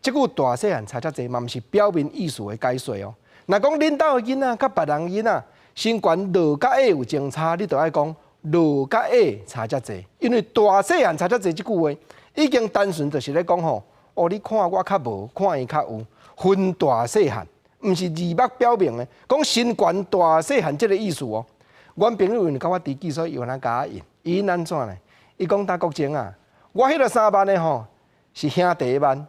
這句大細漢差遮濟嘛，毋是表面意思的解說哦。若講恁兜的囡仔佮別人囡仔身懸落佮矮有相差，你就愛講落佮矮差遮濟，因為大細漢差遮濟這句話已經單純就是咧講吼，哦，你看我較無，看伊較有，分大細漢，毋是字幕表明的，講身懸大細漢這个意思哦。阮朋友因為佮我知己，所以伊有哪共我應，伊應按怎呢？伊講焦國政啊，我彼个3萬的吼是兄弟慢、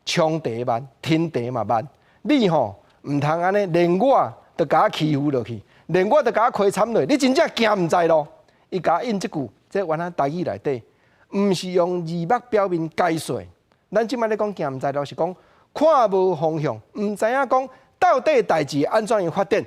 兄弟慢、天地嘛慢，你吼毋通按呢，連我都共我欺負落去，連我都共我虧慘落，你真正行毋知路。伊共我應這句，這原來台語內底，毋是用字幕表面解說。咱這擺咧講行毋知路，是講看無方向，毋知影講到底代誌按怎樣發展。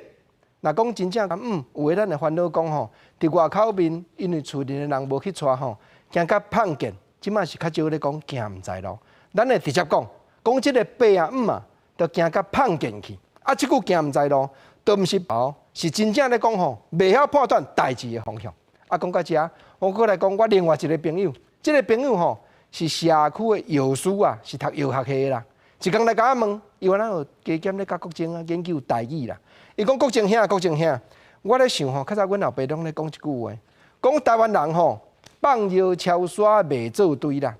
若講真正有的咱會煩惱講吼，佇外口面，因為厝裡的人無去帶吼，驚甲碰見。這擺是較少咧講行毋知路，咱會直接講，講這个白啊毋啊，就驚甲碰見去。啊，這句行毋知路，都毋是哦，是真正咧講吼，袂曉判斷代誌的方向。啊，講到遮，我閣來講我另外一个朋友，這个朋友吼是社區的藥師啊，是讀藥學系的啦。一工來共我問，伊原來有加減咧佮國政啊研究台語啦。伊講國政兄，國政兄，我咧想吼，較早阮老爸攏咧講一句話，講台灣人吼放尿超沙袂做堆啦。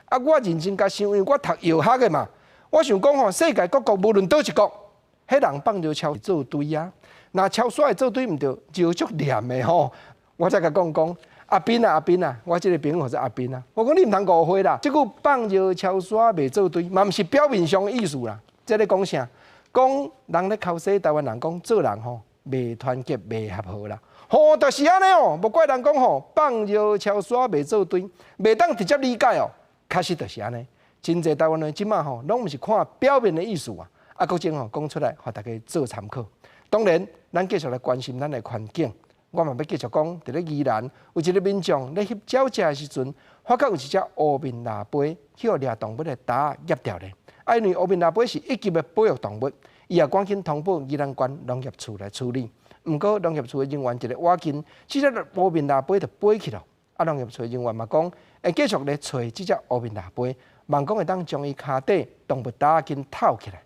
啊，我認真共想，因為我讀藥學的嘛，我想講吼，世界各國無論佗一國，彼人放尿超做堆啊，若超沙會做堆毋著，尿足黏的吼。我才共講講，阿斌啊阿斌啊，我這个朋友叫做阿斌啊。我講你毋通誤會啦，這句放尿超沙袂做堆，嘛毋是表面上的意思啦。這咧講啥？講人咧剾洗台灣人講做人吼袂團結袂合和啦。吼，就是按呢哦，無怪人講吼放尿超沙袂做堆，袂當直接理解哦。確實就是按呢，真濟台灣人這馬吼攏毋是看表面的意思啊。啊，國政吼講出來，予大家做參考。當然，咱繼續來關心咱的環境。我嘛欲繼續講，佇咧宜蘭有一个民眾咧翕鳥食的時陣，發覺有一隻烏面蜊飛去予掠動物的刀仔夾著咧。啊，因為烏面蜊飛是一級的保育動物，伊也趕緊通報宜蘭縣農業處來處理。毋過農業處的人員一个倚近，這隻烏面蜊飛就飛去囉。啊，農業處的人員嘛講，會繼續咧揣這隻烏面蜊飛，望講會當將伊跤底動物刀仔緊套起來。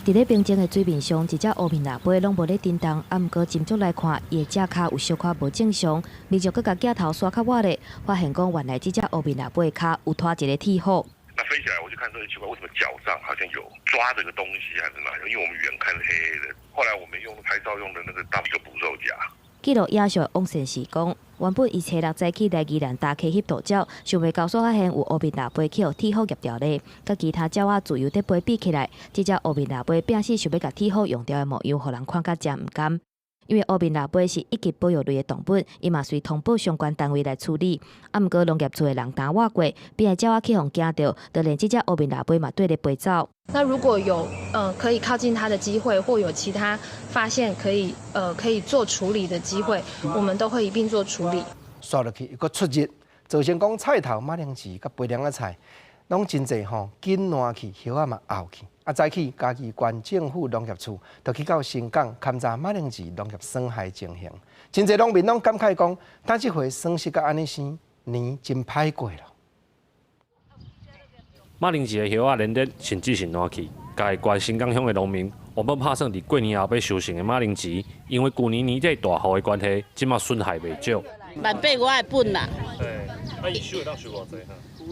佇咧平靜的水面上，一隻烏面蜊飛攏無咧振動，啊，毋過斟酌來看，伊的隻跤有小可無正常，民眾閣共鏡頭刷較倚咧，發現講原來這隻烏面蜊飛的跤有拖一个鐵斧。那飛起來我就看這奇怪，為什麼腳上好像有抓這個東西還是哪？因為我們遠看是黑黑的。後來我們用拍照用的那個當一個捕獸夾。記錄影像的王先生講，原本伊初六早起來宜蘭礁溪翕渡鳥，想袂到煞發現有烏面蜊飛去予鐵斧夾著咧，佮其他鳥仔自由佇飛比起來，這隻烏面蜊飛拼死想欲共鐵斧用掉的模樣，予人看甲誠毋甘。因為烏面蜊飛是一級保育類的動物，伊嘛隨通報相關單位來處理。啊，毋過農業處的人擔倚過，邊的鳥仔去予驚著，就連這隻烏面蜊飛嘛綴咧飛走。那如果有可以靠近它的機會，或有其他發現可以做處理的機會，我們都會一併做處理。煞落去，閣出日，造成講菜頭馬鈴薯佮白涼仔菜，攏真濟吼，緊爛去，葉仔嘛漚去。啊，早起嘉義縣政府農業處就去到新港勘查馬鈴薯農業損害情形，真濟農民攏感慨講，今這回損失甲按呢生，年真歹過咯。馬鈴薯的葉仔連連，甚至是爛去。嘉義縣新港鄉的農民原本拍算佇過年後欲收成的馬鈴薯，因為舊年年底大雨的關係，這馬損害袂少。萬八我的本啦。對，啊，伊收會當收偌濟？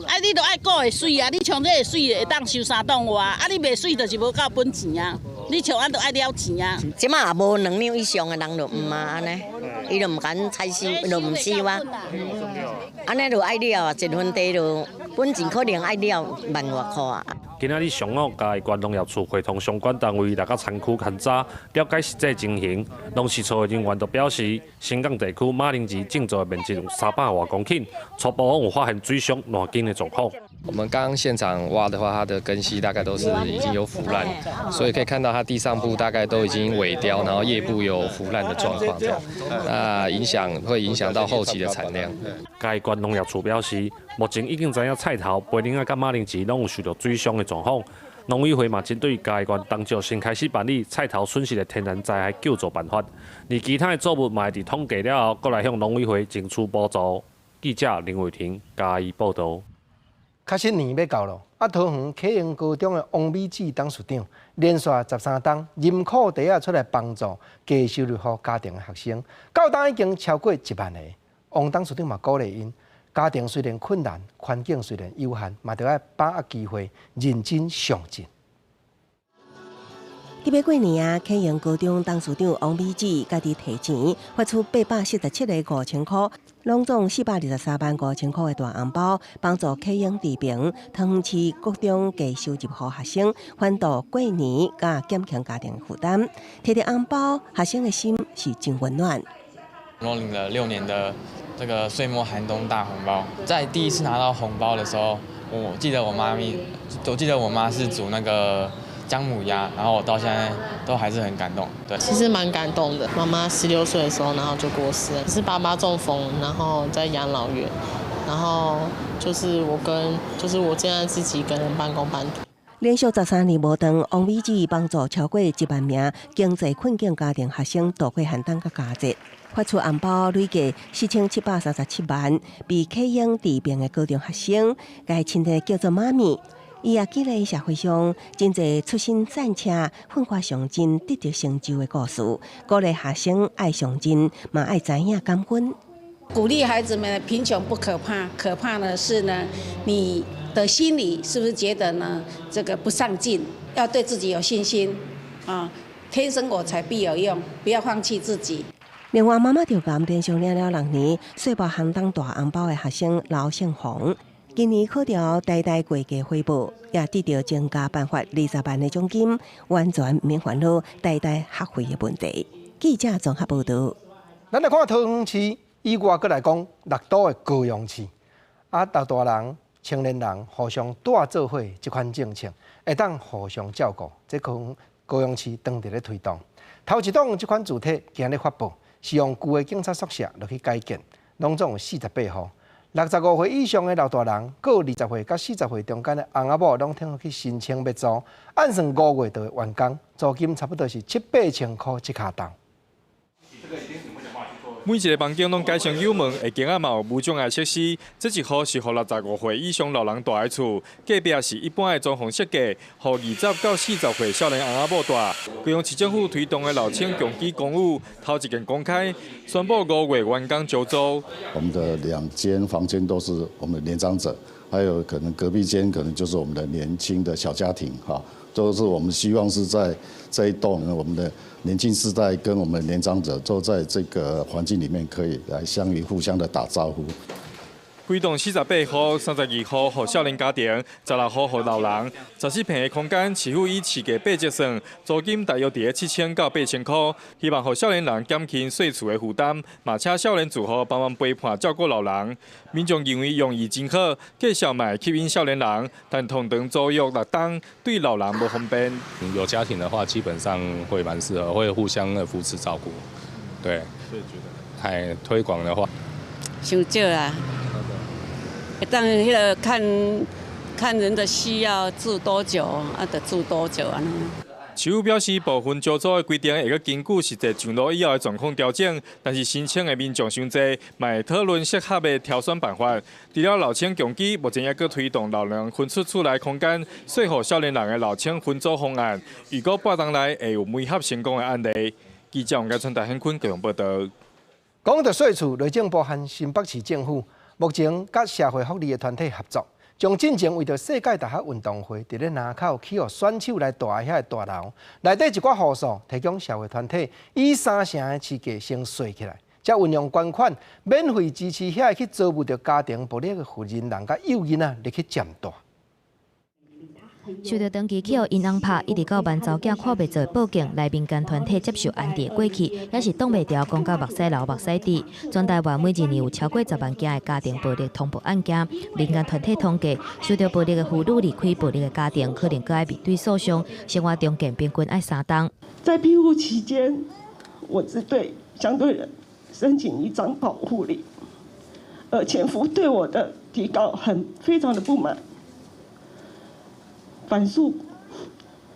啊，你著愛顧會媠啊！你像這會媠會當收三檔外，啊，你袂媠就是無夠本錢啊！你像按著愛了錢啊！這馬也無兩兩以上的人就毋啊按呢，伊就毋敢採收，就毋收啊。按呢就愛了啊，一分地就本錢可能愛了萬外箍啊。今仔日上午，嘉義縣農業處會同相關單位來到田區勘查，了解實際情形。農事處的人員就表示，新港地區馬鈴薯種植的面積有300外公頃，初步有發現水傷爛根的狀況。我們剛剛現場挖的話，它的根系大概都是已經有腐爛，所以可以看到它地上部大概都已經萎凋，然後葉部有腐爛的狀況，這樣，那影響會影響到後期的產量。嘉義縣農業處表示，目前已經知影菜頭、白檳仔佮馬鈴薯攏有受著水傷的狀況，農委會嘛針對嘉義縣當石先開始辦理菜頭損失的天然災害救助辦法，而其他的作物嘛會佇統計了後，閣來向農委會爭取補助。記者林偉霆嘉義報導。確實年欲到囉，啊，桃園啟英高中的王美智董事長連續13冬認褲袋仔出來幫助低收入戶家庭的學生，到今已經超過1萬個。王董事長嘛鼓勵𪜶，家庭雖然困難，環境雖然有限，嘛著愛把握機會，認真上進。特別過年啊，啟英高中董事長王美智家己提錢，發出877個5000箍，攏總423萬5000箍的大紅包，幫助啟英治平、桃園市國中低收入戶學生緩度過年，佮減輕家庭負擔。提著紅包，學生的心是真溫暖。我領了6年的這個歲末寒冬大紅包，在第一次拿到紅包的時候，我記得我媽咪，我記得我媽是煮那個薑母鴨，然後我到現在都還是很感動。對，其實蠻感動的。媽媽16歲的時候，然後就過世了，是爸爸中風，然後在養老院，然後就是我跟，就是我現在自己一個人半工半讀。連續13年無斷，王美智幫助超過1萬名經濟困境家庭學生度過寒冬佮佳節，發出紅包累計4737萬，被啟英治病的高中學生，共親昵叫做媽咪。伊也記錄社會上真濟出身戰車、奮發上進、得到成就的故事，鼓勵學生愛上進，嘛愛知影感恩。鼓勵孩子們，貧窮不可怕，可怕的是呢，你的心裡是不是覺得呢？這個不上進，要對自己有信心啊！天生我材必有用，不要放棄自己。另外，媽媽就共連續領了6年歲末寒冬大紅包的學生劉勝紅，今年考著台大會計回報，也得著增加頒發20萬的獎金，完全免煩惱台大學費的問題。記者綜合報導。咱來看桃園市以外，閣來講六都的高雄市，啊，老大人、青年人互相蹛做伙，這款政策會當互相照顧，這款高雄市當地咧推動。頭一棟這款住宅今日發布，是用舊的警察宿舍落去改建，攏總有48戶。65歲以上的老大人，閣有20歲佮40歲中間的翁仔某，攏通去申請欲租，按算5月就會完工，租金差不多是七八千箍一跤豆。每一个房間攏改成有門，下間仔嘛有無障礙設施。這一戶是予65歲以上老人蹛的厝，隔壁是一般的裝潢設計，予20到40歲少年翁仔某蹛。高雄市政府推動的老青共居公寓，頭一間公開，宣布5月完工招租。我們的兩間房間都是我們的年長者，還有可能隔壁間可能就是我們的年輕的小家庭，哈，都是我們希望是在這一棟我們的年輕世代跟我們年長者都在這個環境裡面可以來相遇，互相的打招呼。規棟48戶，32戶予少年家庭，16戶予老人。14坪的空間，市府以市價8折算，租金大約佇咧7000到8000箍。希望予少年人減輕細厝的負擔，嘛請少年住戶幫忙陪伴照顧老人。民眾認為用意真好，繼續嘛會吸引少年人，但同長租約6冬，對老人無方便。有家庭的話，基本上會蠻適合，會互相的扶持照顧。對，所以覺得，哎，推廣的話，傷少啊。當彼個看看人的需要住多久，啊，就住多久按呢。市府表示，部分招租的规定會閣根據實際上路以後的狀況調整，但是申請的民眾傷濟，嘛會討論適合的挑選辦法。除了老青共居，目前猶閣推動老人分出厝內空間，說予少年人的老青分租方案。預估半冬內會有媒合成功的案例。記者王家春、大顯坤高雄報導。講到稅厝，內政部和新北市政府目前佮社會福利的團體合作，將進前為著世界大學運動會佇咧林口去予選手來蹛遐個大樓內底一寡戶數，提供社會團體以三成的市價先稅起來，才運用捐款免費支持遐個去遭遇著家庭暴力的婦人人佮幼囡仔入去暫蹛。受著長期去予𪜶翁拍，一直到萬查某囝看袂做報警來民間團體接受安置的過去，也是擋袂牢講甲目屎流目屎滴。全台灣每一年有超過10萬件的家庭暴力通報案件，民間團體統計，受著暴力的婦女離開暴力的家庭，可能閣愛面對訴訟，生活中間平均愛3冬。在庇護期間，我只對相對人申請一張保護令，而前夫對我的提告很非常的不滿。反訴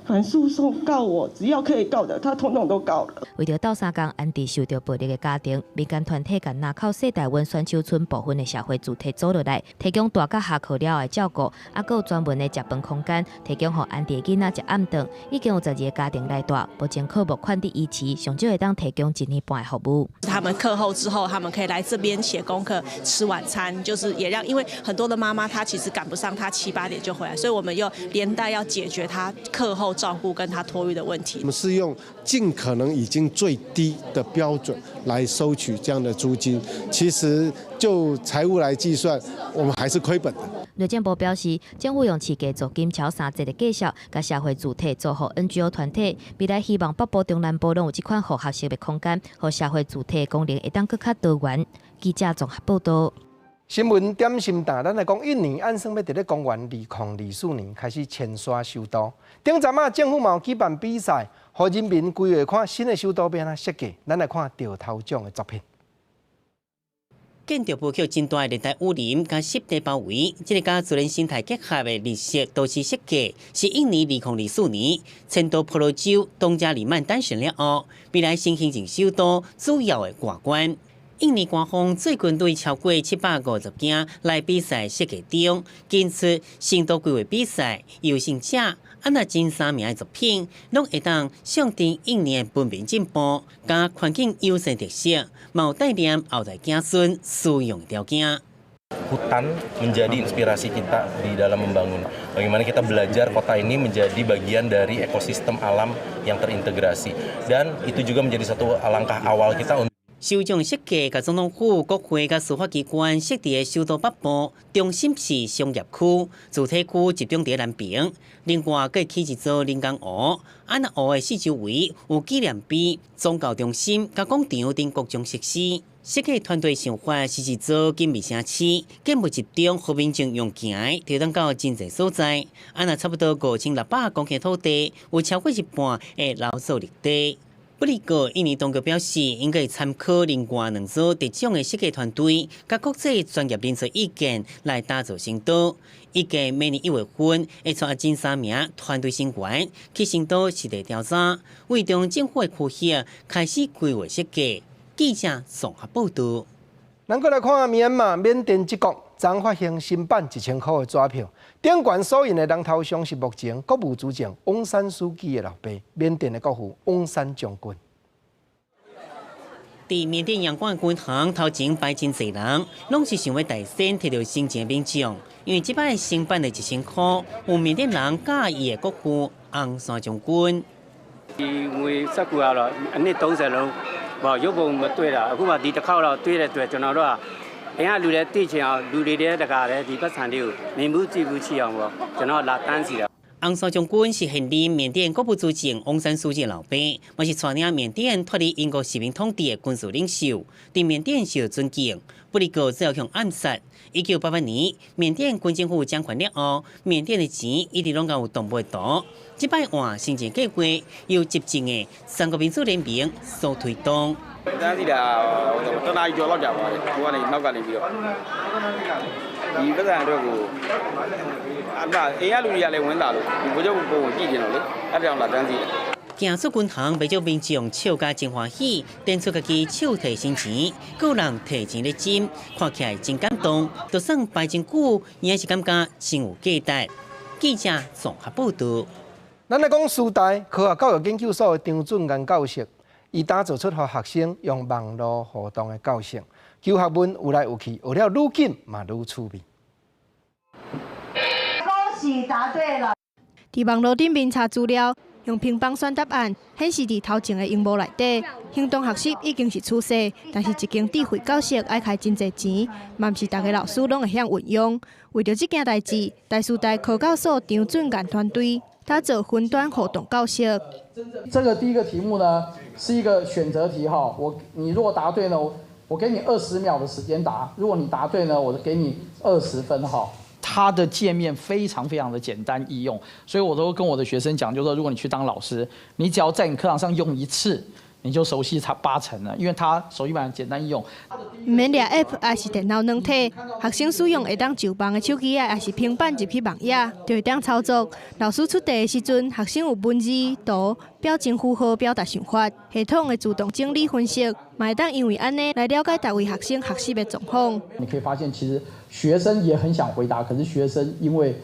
反訴訟告我，只要可以告的，他統統都告了。為著鬥相共安置受著暴力的家庭，民間團體共林口世大運選手村部分的社會主體組落來，提供大甲下課了的照顧，啊，閣有專門的食飯空間，提供予安置的囡仔食暗頓。已經有12个家庭來蹛，目前靠募款佇維持，上少會當提供一年半的服務。他們課後之後，他們可以來這邊寫功課、吃晚餐，就是也讓，因為很多的媽媽她其實趕不上，她七八點就回來，所以我們又連帶要解決她課後照顧跟她托育的問題。我們是用盡可能已經最低的標準來收取這樣的租金，其實就財務來計算，我們還是虧本的。內政部表示，政府用市價租金超三折的價數，共社會主體租予 NGO 團體，未來希望北部、中南部攏有這款予學習的空間，予社會主體功能會當閣較多元。記者綜合報導。新聞點心呾，咱來講，印尼按算欲佇咧公元2024年開始遷徙首都。頂陣仔政府嘛有舉辦比賽，予人民規劃看新的首都欲按怎設計。咱來看著頭獎的作品。建築物予真大的熱帶雨林佮濕地包圍，這个佮自然生態結合的綠色都市設計，是印尼2024年遷都婆羅洲東加里曼丹選了後，未來新行政首都主要的外觀。印尼官方最近對超過750間來比賽設計中，堅持新都規劃比賽優勝者，按若前三名的作品，攏會當象徵印尼的文明進步，佮環境友善特色，嘛有帶領後代子孫使用條件。 Hutan menjadi inspirasi kita di dalam membangun. Bagaimana kita belajar kota ini menjadi bagian dari ekosistem alam yang terintegrasi. Dan itu juga menjadi satu langkah awal kita untuk 首獎設計共總統府、國會佮司法機關設佇首都北部，中心是商業區，住宅區集中佇南邊。另外，閣起一座人工湖，按若湖的四周圍有紀念碑、宗教中心、佮廣場等各種設施。設計團隊想法是一座緊密城市，建物集中，予民眾用行的，就當到真濟所在。按若差不多5600公頃土地，有超過一半會留做綠地。不過，印尼當局表示，應該參考另外兩組得獎的設計團隊，佮國際專業人士意見來打造新都。預計明年1月份會帶前三名團隊成員去新都實地調查，為中央政府的區域開始規劃設計。記者綜合報導。咱閣來看緬馬緬甸這國，昨發行新版1000箍的紙票，頂懸所印的人頭像是目前國務資政翁山蘇姬的老爸，緬甸的國父翁山將軍。佇緬甸仰光銀行頭前排真濟人，攏是想欲代先提著新錢民眾，因為這擺新版的1000箍有緬甸人佮意的國父翁山將軍。因為這久啊咯，你當時咯，無有無毋對啦，我話二十箍咯，對咧對，就那咯。等下留咧對錢哦，留咧咧那個咧，二百三六，你無記不起哦，無，就那落單死了。翁山將軍是現任緬甸國務資政翁山蘇姬老爸，嘛是帶領緬甸脫離英國殖民統治的軍事領袖，佇緬甸受尊敬。不過最後予暗殺。1988年，緬甸軍政府掌權了後，緬甸的錢一直攏有動物圖。這擺換新錢計劃由執政的三國民主聯盟所推動。 တနာရီကျော်လောက်ကြာသွားတယ်ဟိုကနေနောက်ကနေပြီးတော့ဒီပိုက်ဆံအတွက်ကိုအဲ့ဒါအိမ်ကလူတွေကလည်းဝင်လာလို့ဒီဘိုးချုပ်ပုံကိုကြည့်နေတော့လေအဲ့ဒါကြောင့်လာတန်းစီတယ်။行出銀行，袂少民眾笑甲真歡喜，展出家己手提新錢，閣有人提錢咧斟，看起來真感動。就算排真久，伊也是感覺真有價值。記者綜合報導。咱來講師大科學教育研究所的張俊元教授，伊打造出予學生用網路互動的教室，求學問有來有去，學了愈緊嘛愈趣味。恭喜答對了！佇網路頂面查資料，用平板選答案，顯示佇頭前的螢幕內底。行動學習已經是趨勢，但是一間智慧教室愛開真濟錢，嘛毋是逐个老師攏會曉運用。為著這件代誌，台師大科教所張俊元團隊打造雲端互動教室。這個第一個題目呢，是一個選擇題哈，你如果答對呢，我給你20秒的時間答，如果你答對呢，我就給你20分哈。它的界面非常非常的簡單易用，所以我都跟我的學生講，就是說如果你去當老師，你只要在你課堂上用一次，你就熟悉它8成了，因為它手機版簡單易用。毋免掠 App，抑是電腦軟體，學生使用會當就網的手機仔，抑是平板入去網頁，就會當操作。老師出題的時陣，學生有文字、圖、表情符號表達想法，系統會自動整理分析，嘛會當因為按呢來了解逐位學生學習的狀況。你可以發現，其實學生也很想回答，可是學生因為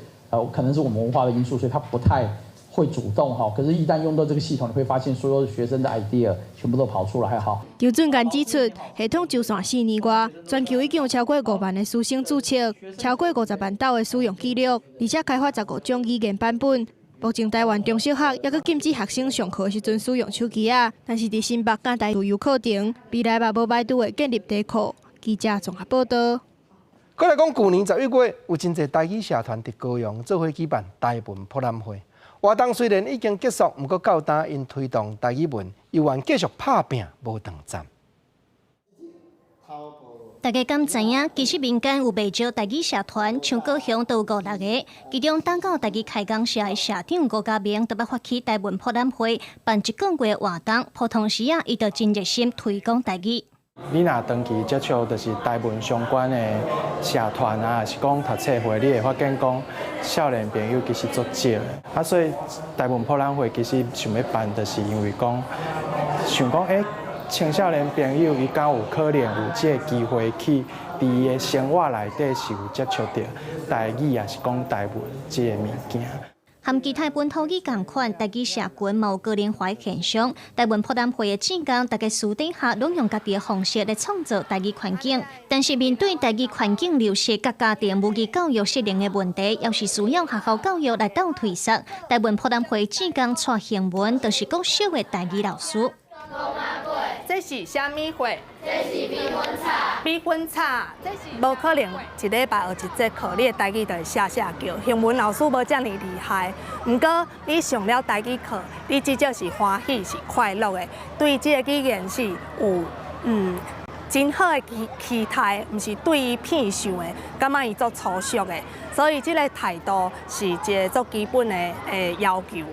可能是我們文化的因素，所以他不太會主動哈，可是，一旦用到這個系統，你會發現所有學生的 idea 全部都跑出來哈。張俊元指出，系統上線4年外，全球已經有超過5萬的師生註冊，超過50萬鬥的使用記錄，而且開發15種語言版本。目前台灣中小學猶閣禁止學生上課時陣使用手機仔，但是佇新北佮台自由課程，未來嘛無排除會建立地庫。記者綜合報導。閣來講，舊年11月有真濟台語社團佇高雄做伙舉辦台文博覽會。活動雖然已經結束，毋過到今𪜶推動台語文，猶原繼續拍拚無斷站。大家敢知影？其實民間有袂少台語社團，像高雄都有五六个。其中，東港台語開講社的社長吳家明特別發起台文博覽會，辦一個月活動。普通時啊，伊就真熱心推廣台語。你若長期接觸就是台文相關的社團啊，抑是講讀冊會，你會發現講少年朋友其實足少的。啊，所以台文博覽會其實想欲辦，就是因為講想講，青少年朋友伊敢有可能有這个機會去佇伊的生活內底是有接觸著台語，抑是講台文這个物件。和其他本土語仝款，台語社群嘛有高齡化現象。台文博覽會的志工，大家私底下攏用家己的方式來創造台語環境。但是面對台語環境流失、佮家庭母語教育失靈的問題，猶是需要學校教育來鬥推捒。台文博覽會志工蔡興文，就是國小的台語老師。這是啥物貨？這是米粉炒。米粉炒，這是無可能一禮拜學一節課，你的台語就會寫寫叫。英文老師無遮爾厲害，毋過你上了台語課，你至少是歡喜、是快樂的，對這個語言是有真好的期待，毋是對伊騙想的，感覺伊足粗俗的，所以這個態度是一个足基本的要求。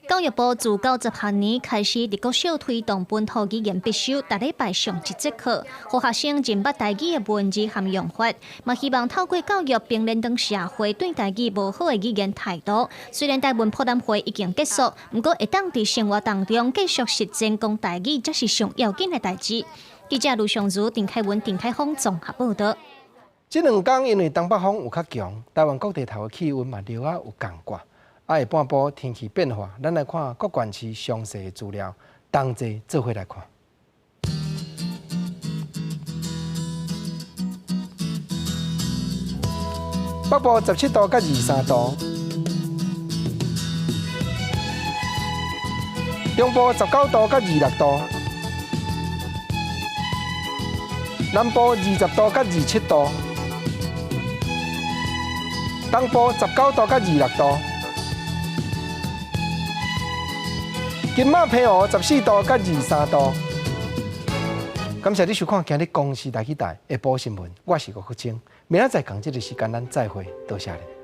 教育部自90學年開始，佇國小推動本土語言必修，逐禮拜上一節課，予學生認捌台語的文字和用法，嘛希望透過教育並連登社會對台語無好的語言態度。雖然台文博覽會已經結束，毋過會當佇生活當中繼續實踐講台語，才是上要緊的代誌。記者盧尚如、丁凱文、丁凱峰綜合報導。這兩工因為東北風有較強，台灣各地頭的氣溫嘛略仔有降寡。啊，下半晡天氣變化，咱來看各縣市詳細的資料，同齊做伙來看。北部17度佮23度，中部19度佮26度，南部20度佮27度，東部19度佮26度。金馬澎湖14度佮23度。感謝你收看今日公視台語台下晡新聞，我是吳國清，明仔載仝這个時間咱再會，多謝你。